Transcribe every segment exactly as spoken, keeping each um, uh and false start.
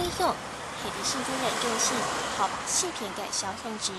鄉係在新竹縣中心頭擺四縣个小鄉鎮。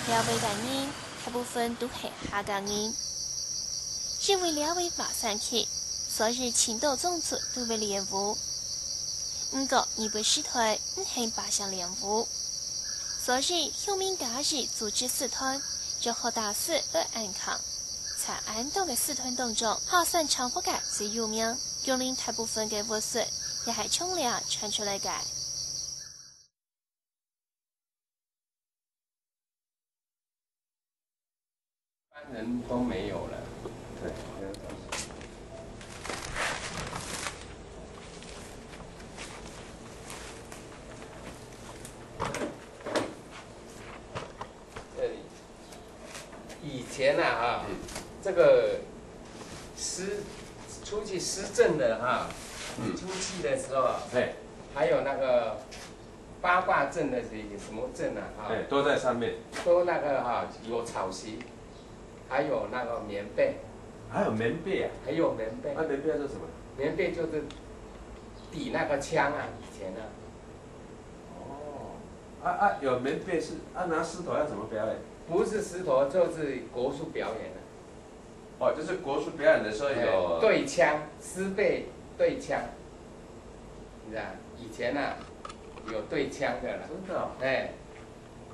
這位个人大部分都係客家人，因為這位畫山區，所以盡多種族都會練武。毋過日本時代毋興百姓練武，所以鄉民家己組織社團，約好打獵來安康。在恁多个社團當中，客山唱佛个最有名，降臨大部分个武術也係從這傳出來个。 般人都沒有了。對。这里，以前啊，哈，嗯。这个施，出去施政的哈，嗯。出去的时候啊，嘿。还有那个八卦阵的是什么阵啊？哈，哎，都在上面。都那个哈，有草席，还有那个棉被。还有棉被啊？还有棉被。那棉被是什么？棉被就是抵那个枪啊，以前啊。哦，啊，啊，有棉被是，啊，拿石头要怎么表演？不是石头，就是国术表演啊。 哦，就是国术表演的时候有，哎，对枪，师备对枪，你知道，以前啊，有对枪的了。真的哦。哎，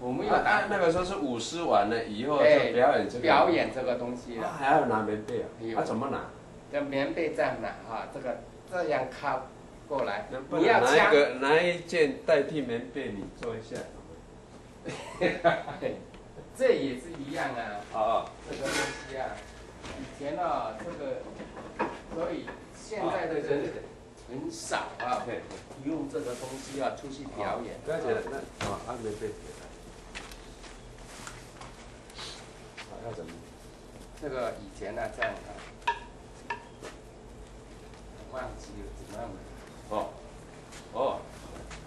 我们有打，啊，啊，那个时候是舞狮完了以后就，哎，表演这个。表演这个东西了。啊，还要拿棉被啊？有。啊，怎么拿？这棉被这样拿哈，这个这样靠过来，能不能拿一个，你要枪。拿一件代替棉被，你做一下？ 这也是一样啊。哦，哦。这个东西啊，以前啊，这个，所以现在的人，哦，对，对，对。很少啊，嘿。用这个东西啊出去表演。哦，不要紧，那，哦，啊，没被。啊，要怎么？这个以前啊，这样啊。 忘记了，怎么样了？哦，哦，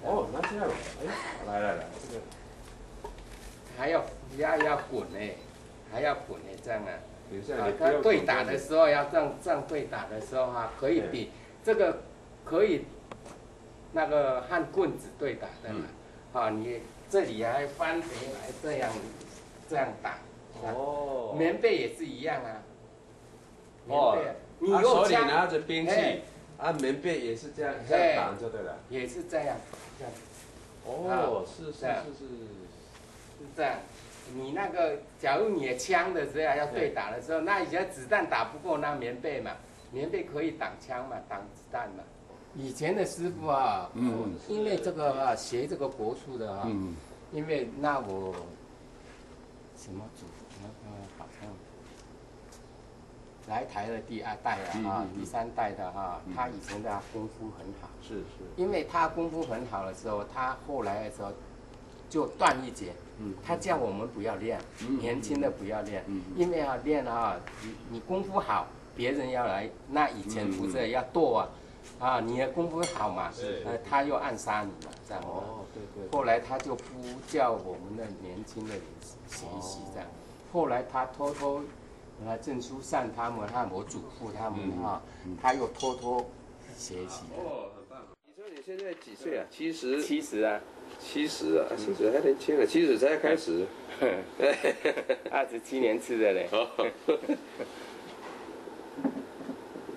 哦，那这样，哎，来来来，这个还要，要，要滚呢，还要滚呢，这样啊。等一下，啊，你不要滚，他对打的时候要这样，这样对打的时候啊，可以比，对。这个可以那个和棍子对打的嘛。嗯。啊，你这里还翻回来这样，这样打。哦。棉被也是一样啊。 棉被啊，哦，你用枪，啊，手里拿着兵器，嘿。啊，棉被也是这样，这样，嘿，打就对了。也是这样，这样。哦，啊，是，是，这样。是，是。是这样，你那个，假如你的枪的这样要对打的时候，对。那以前子弹打不过那棉被嘛，棉被可以挡枪嘛，挡子弹嘛。以前的师傅啊，嗯。因为这个啊，学这个国术的啊，嗯。因为那我 什么祖，那个好像来台的第二代了哈，嗯，嗯，嗯。第三代的哈，嗯。他以前的功夫很好。是，是。因为他功夫很好的时候，他后来的时候就断一截。嗯。他叫我们不要练，嗯，嗯，年轻的不要练，嗯，嗯。因为啊，练啊，你，你功夫好，别人要来，那以前不是要剁啊，嗯，嗯。 啊，你的功夫好嘛，是。呃，他又暗杀你嘛，这样嘛。哦，对，对，对。后来他就不叫我们的年轻的人学习这样。哦。后来他偷偷，呃，证书上他们，他我嘱咐他们哈，嗯，嗯。他又偷偷学习的。哦，很棒。你说你现在几岁啊？七十？七十啊。七十啊，七十还年轻啊，七十才开始。二十七年次的嘞。哦。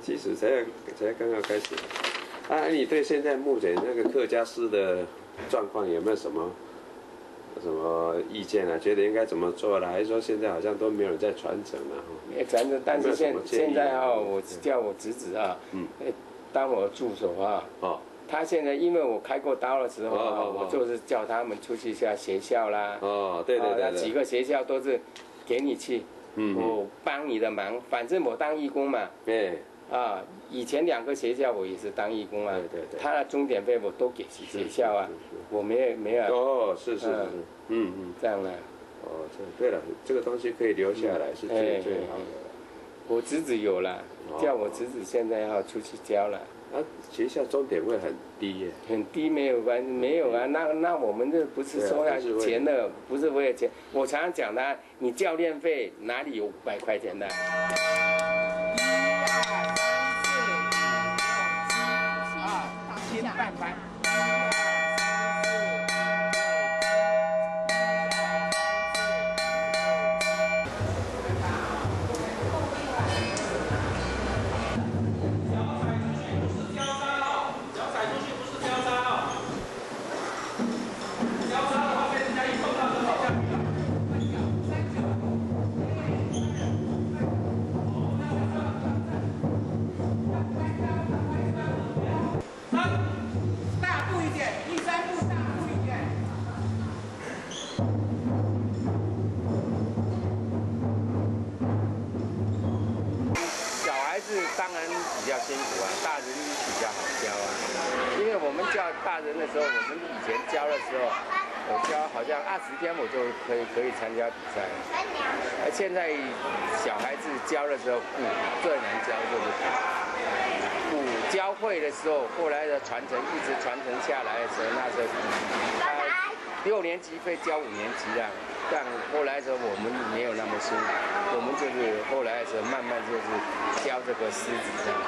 其实才，才刚刚开始。啊，你对现在目前那个客家师的状况有没有什么，什么意见啊？觉得应该怎么做啦？还是说现在好像都没有人在传承了，吼？没有传承，但是现，有没有什么建议啊？现在啊，我叫我侄子啊，嗯。哎，当我助手啊，哦。他现在因为我开过刀的时候啊，哦，哦，哦。我就是叫他们出去下学校啦，哦，对，对，啊，对，对。那几个学校都是给你去，嗯，嗯。我帮你的忙，反正我当义工嘛。哎。 啊，以前两个学校我也是当义工啊，对，对，对。他的钟点费我都给学校啊，是，是，是，是。我没有，没有。哦，是，是，是，嗯，是。嗯，嗯。这样啊。哦，这，对了，这个东西可以留下来，嗯。是最，哎，最好的。哎，哎。我侄子有啦，哦。叫我侄子现在要出去教了。啊，学校钟点费很低耶。很低没有关系，没有啊，那，那我们这不是说要钱的，对啊，不是为了钱。我常常讲的啊， 你教练费哪里有五百块钱的？一二三四五六七八，千万把三，大步一点，第三步大步一点。小孩子当然比较辛苦啊，大人比较好教啊。因为我们教大人的时候，我们以前教的时候，我教好像二十天我就可以可以参加比赛。而现在小孩子教的时候，鼓最难教，就是鼓。鼓教会的时候，后来的传承一直传承下来的时候，那时候，呃，六年级会教五年级的，但后来的时候我们没有那么辛苦，我们就是后来的时候慢慢就是教这个狮子这样。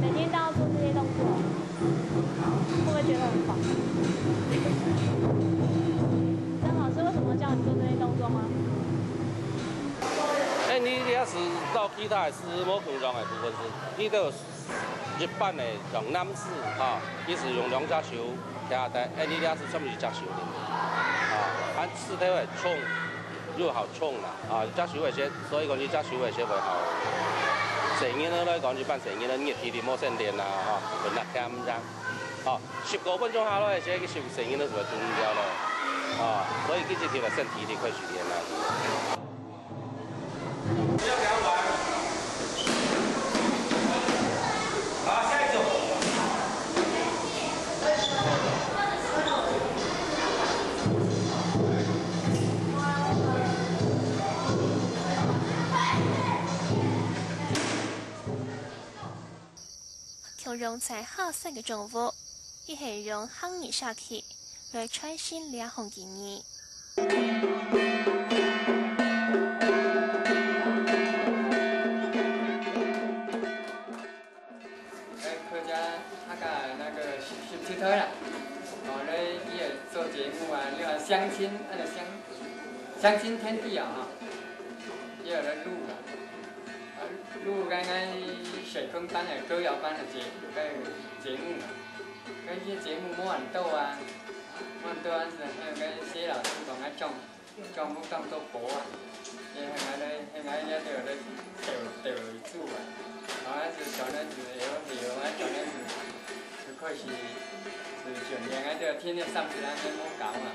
每天都要做这些动作，会不会觉得很烦？张老师为什么叫你做这些动作吗？哎，你也是到其他的是无共样的部分是，你都有一般的像男士哈，伊是用两只手徛在，哎，你也是差不多一只手的，啊，按石头会冲，又好冲啦，啊，一只手会先，所以讲一只手会先会好。成人的来讲，一般成人的热天你莫先练啦，哈，会那干这样，啊，十个分钟下来，这个成人的是会动掉了，啊，所以这几天的身体你可以去练啦。 共樣在後生个中午，佢係用客語社區來傳承這項技藝。客家客家那個十十七歲啦，哦，咧佢也做節目啊，你看相親，那個相相親天地啊，哈，也有咧錄啦。 啊，錄該該社工班个歌謠班个節个節目啊，該些節目無恁多啊，無恁多啊，是向該些老師講啊，將將目當做寶啊，也向𠊎咧，向𠊎也都有咧鬥鬥為主啊，啊，就全咧就會曉曉啊，全咧就就開始就訓練啊，就天天三十人咧無搞啊。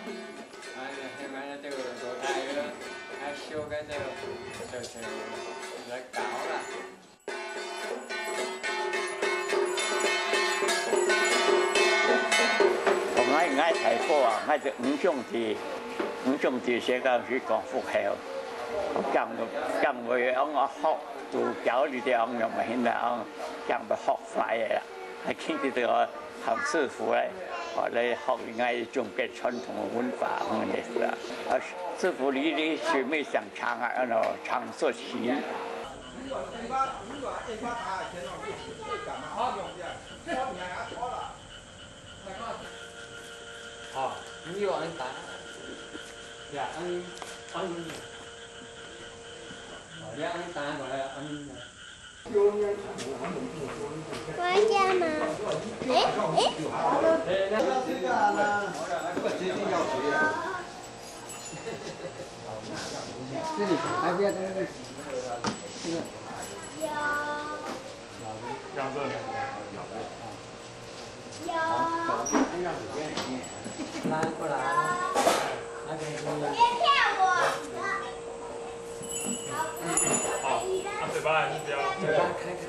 啊，向𠊎兜老弟仔，啊，燒該兜，就就來搞啦。𠊎𠊎大哥啊，𠊎就五兄弟，五兄弟先開始講福口，講講會講學，就教你兜講用个，現在講講會學壞个啦。 還記得這個行師傅咧，哦，來學另外一種个傳統个文化，嗯，類似啊。啊，師傅你你是毋係想唱啊，安到唱說戲？哦，你有恁打，呀，恁恁，哦，你恁打過來，恁。 我要加吗？哎哎。这里还不要这个，这个。两个。来，过来。那边是。好，啊，嘴巴还是不要。嘴巴开开，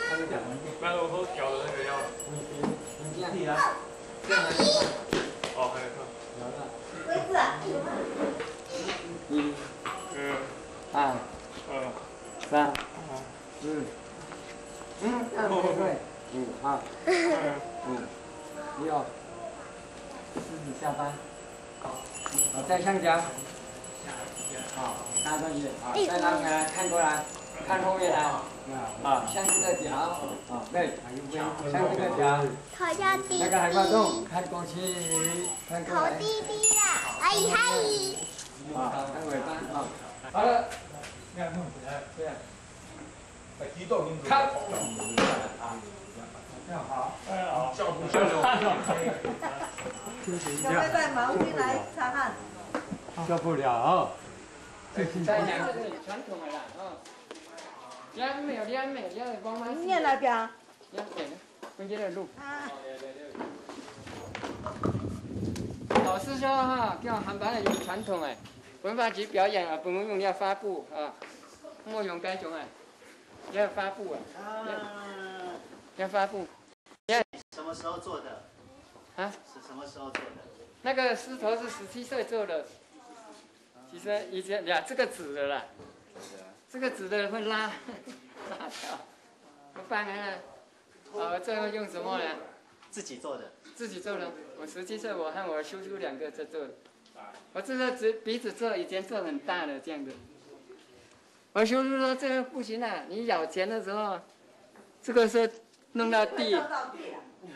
开一点。不然我都咬的那个要。你你你这样。这样还没看。哦，还没看。有了。一、嗯。二、嗯。三。嗯。嗯，这样才对。嗯，好。嗯。六。狮子下巴。好，再向前。好，搭上去。好，再拉回来，看过来，看后面来。啊，向这个角。啊，对，向这个角。头要低低。那个还没有动，看过去，看过来。头低低啦，哎嗨。啊，看尾巴啊。好了。这样。 看。这样好。哎，好。小妹带毛巾来擦汗。受不了哦。再讲一个传统的啦，哦。你还没有，你还没有，你还没有帮忙。你念来表。你还没有，分给他录。啊。老师说哈，叫韩白有传统哎，文化局表演啊，不能用，要发布啊，莫用该种哎。 要发布啊。啊。要发布。什么时候做的？啊？是什么时候做的？那个狮头是十七岁做的。其实以前呀，这个纸的啦，这个纸的会拉，拉掉。我帮啊，呃，最后用什么呢？自己做的。自己做的。我十七岁，我和我叔叔两个在做的。我这个鼻鼻子做，以前做很大的这样子。 我叔叔说这个不行啊，你咬钱的时候，这个是弄到地，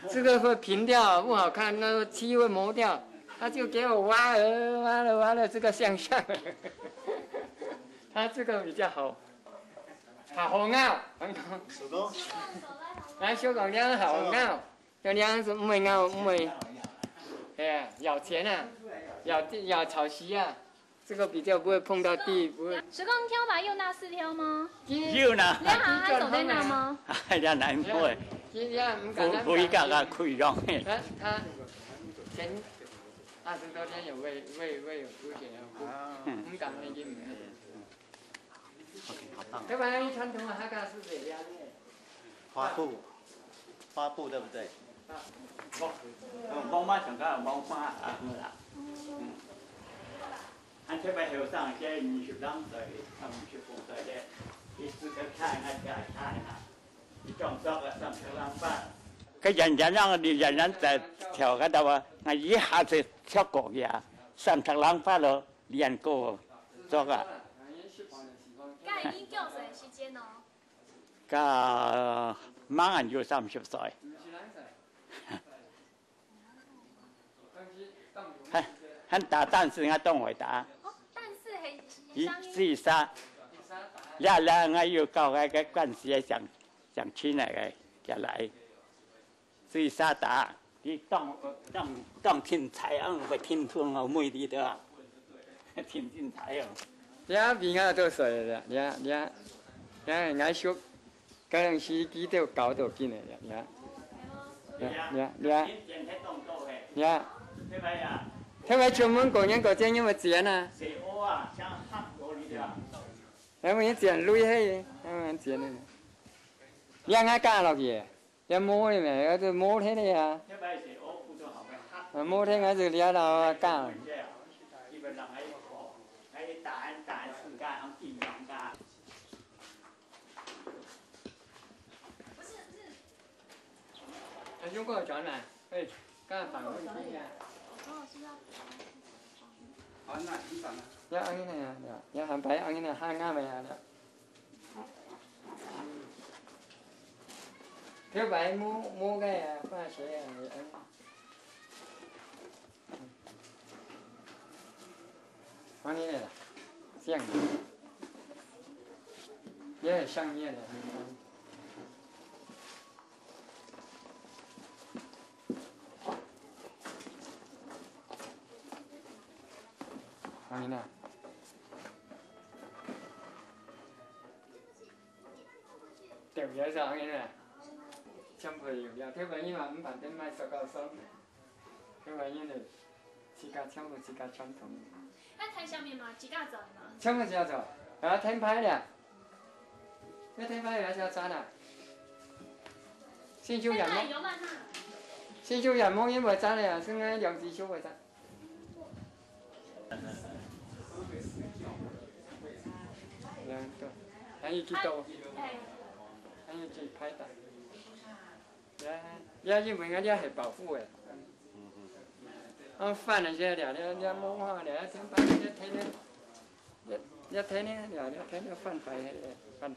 这个会平掉，不好看，那个漆会磨掉。他就给我挖了，挖了，挖了，这个像像，他这个比较好，好红啊，很好。手工。来，小讲你好红啊。 要那样子，毋會咬，毋會。哎呀，咬錢啊，咬地，咬草席啊，这个比较不会碰到地，不会。所以讲，你听我爸有拿四条吗？有啦。你还还手在拿吗？哎呀，难怪。今天毋敢，毋敢。不，不，一个个开容。他，他前二十多天有胃，胃，胃有出血，不，嗯。毋敢那个。 OK，好棒。要不然传统的客家是这样的。花布，花布对不对？啊。嗯，毛妈想看毛妈啊，好啦。嗯。俺这边后生，这二十零岁，三十五岁的，一直在看，看，看，看啊。你种作啊，三十零岁。个人人让你人人在跳个，对吧？那一下子跳过去啊，三十零岁了。 练过作啊。該已經幾多歲時間咯？該慢慢有三十歲。還，還打但是，𠊎當會打。哦，但是很，很一，像一，四殺。呀，呀，𠊎有教該个關係，想，想親來个，過來。 水沙打，你當，當，當凊彩啊，會凊痛啊，每日都啊，凊凊彩哦。這邊啊，都水了，這，這，這𠊎叔，可能是幾多搞到緊的，這，這，這，這，這，特別出門過年過節，有無剪啊？還有剪鐳嘿，還有剪的。這𠊎加落去的。 這毛呢咩，這毛忒个啊。啊，毛忒个就這兜啊，加。啊，用過轉來，哎，加放落去啊。這恁樣啊，這還擺恁樣啊，還啱个啊，這。 漂白無，無个啊，化學啊，嗯。按呢啦，這樣，也會上面的。人啊。對，也係恁樣啊，全部有了。頭擺人嘛，毋辦得買塑膠箱，頭擺人呢，自家全部自家傳統。那台下面嘛，自家做嘛。全部自家做，啊，天牌了，那天牌也是要賺啊。新秀也無，有嘛哈？新秀也無人會賺的啊，是那兩隻秀會賺。 兩个，還有幾多？哎，還有幾排的？呀，呀，因為人家係保護的。啊，翻了些了，了，了，無法了，了，天天，了，了，了，天天，了，了，天天翻牌，了，翻。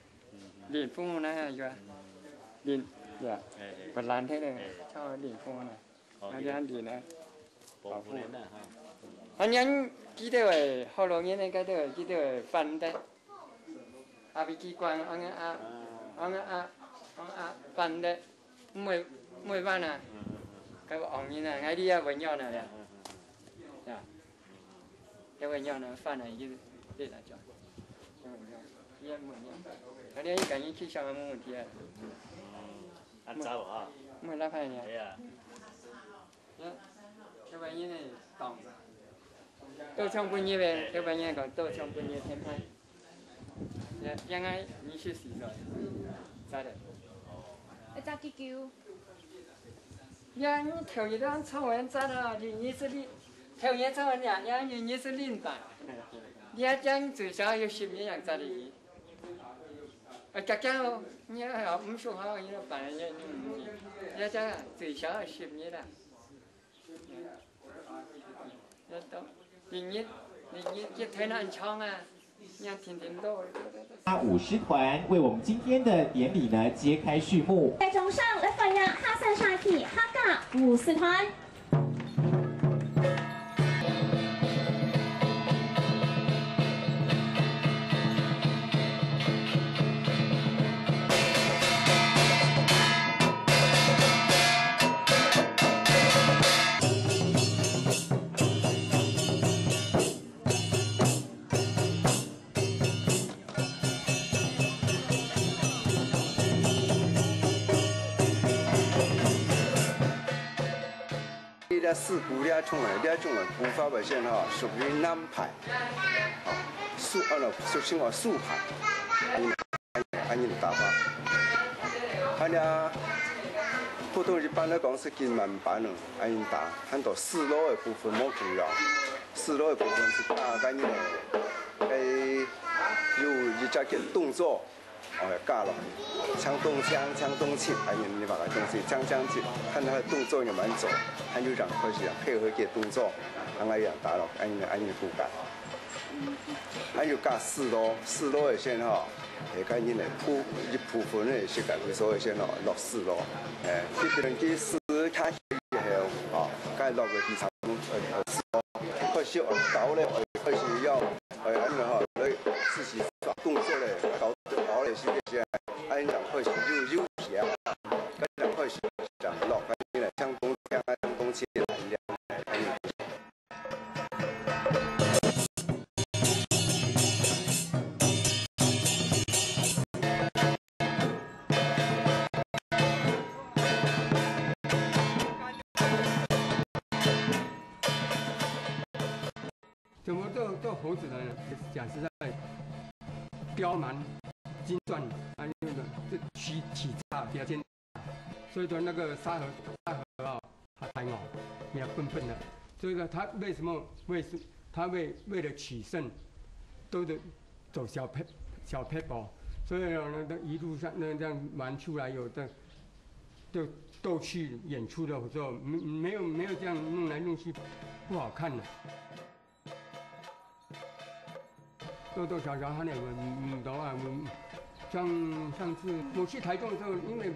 林峰那个，林，呀，本来那个，叫林峰那。 哦，啊，恁樣呢？保護呢，哈。啊，恁樣記得誒，學老人呢，記得誒，記得誒，翻得。啊，比機關，恁樣啊，恁樣啊，恁樣啊，翻得，毋會，毋會彎啊。該個戇人啊，𠊎這也會曉呢，呀。也會曉呢，翻啊，一直，一直來講。也會曉，也會曉。啊，你趕緊去想啊，無問題啊。啊，走啊。毋會拉開呢。係啊。 呀，頭擺人呢，當，到唱半夜誒，頭擺人講到唱半夜天光。呀，應該二十四歲，早的。一隻幾久？呀，你頭一段唱完早啊，你二十零，頭一段唱完呀，呀，你二十零吧。你還講最少有十年樣早的。 啊，遽遽哦，你啊，毋熟好，你就辦了，你，你，你，你這樣啊，最少要十日啦。要到，零一，零一，一天很長啊，你要天天到。他舞狮团为我们今天的典礼呢揭开序幕。在中上来欢迎哈三沙体哈嘎舞狮团。 這四股這種个，這種个步伐个線吼，屬於南派，吼，豎，安到俗稱个豎派，恁樣，恁樣打法。恁樣，普通一般來講係今晚班个，恁樣打，喊做四路个部分無共樣。四路个部分係打个呢，誒，有一隻个動作。 哦，加落去，鏘咚鏘，鏘咚七，恁樣你把个東西鏘鏘七，看佢个動作仰般做，還有人開始啊配合个動作，恁樣樣打落，恁樣恁樣步伐。還有加四路，四路个線吼，下个人來鋪一部分个時間，所以線吼落四路，誒，一邊佢四下去以後，哦，該落个第三，呃，呃，四路，開始愛搞咧，開始要。 哎，恁樣吼，來試試動作咧，搞，搞咧，是毋是？哎，人開始有，有氣啊，跟人開始講落，哎，來鏘咚鏘啊，鏘咚七，哎，哎。 怎麼做，做猴子的呢？講實在，刁蠻、精算，還有那個，這起，起差比較尖，所以說那個沙河，沙河啊，他太哦，比較笨笨的。所以呢，他為什麼，為什，他為，為了取勝，都是走小撇，小撇步，所以呢，那一路上，那這樣玩出來有的，就鬥趣演出的時候，沒，沒有，沒有這樣弄來弄去，不好看的。 多多少少還有，嗯，嗯，都啊，嗯，像上次我去台中的時候，因為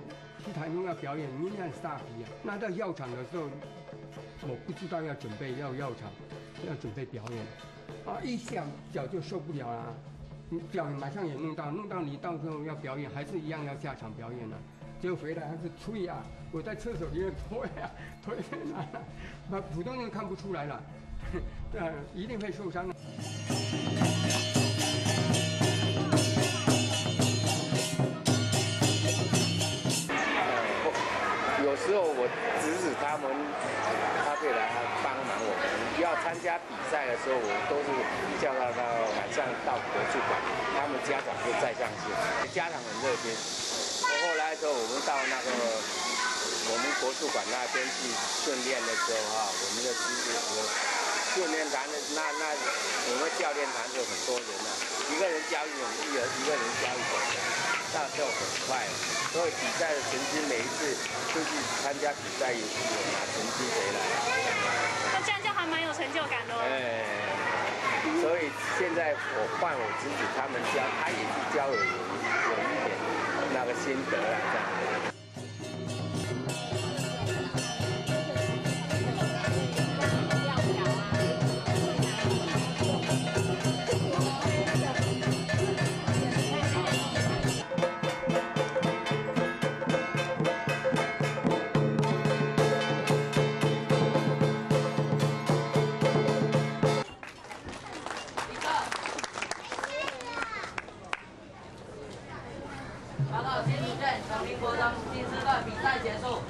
去台中要表演，因為很大雨啊，那到藥廠的時候，我不知道要準備，要藥廠，要準備表演，啊，一下腳就受不了啦，嗯，腳馬上也弄到，弄到你到時候要表演，還是一樣要下場表演啊。結果回來還是吹啊，我在厕所里面推啊推啊，那普通人看不出来了，呃，一定会受伤的。有时候我指使他们，他可以来帮忙我们。要参加比赛的时候，我都是叫他到晚上到国术馆，他们家长就带上去，家长很热心。我后来的时候，我们到那个我们国术馆那边去训练的时候啊，我们的其实我们训练团的那那我们教练团就很多人啊，一个人教一种，一人一个人教一种，那就很快。所以比赛的成绩每一次出去参加比赛也是有拿成绩回来。那这样就还蛮有成就感的哦。哎，所以现在我换我侄子他们教，他也是教有有一点那个心得啦，这样。报告，新主队，成林国中新师队比赛结束。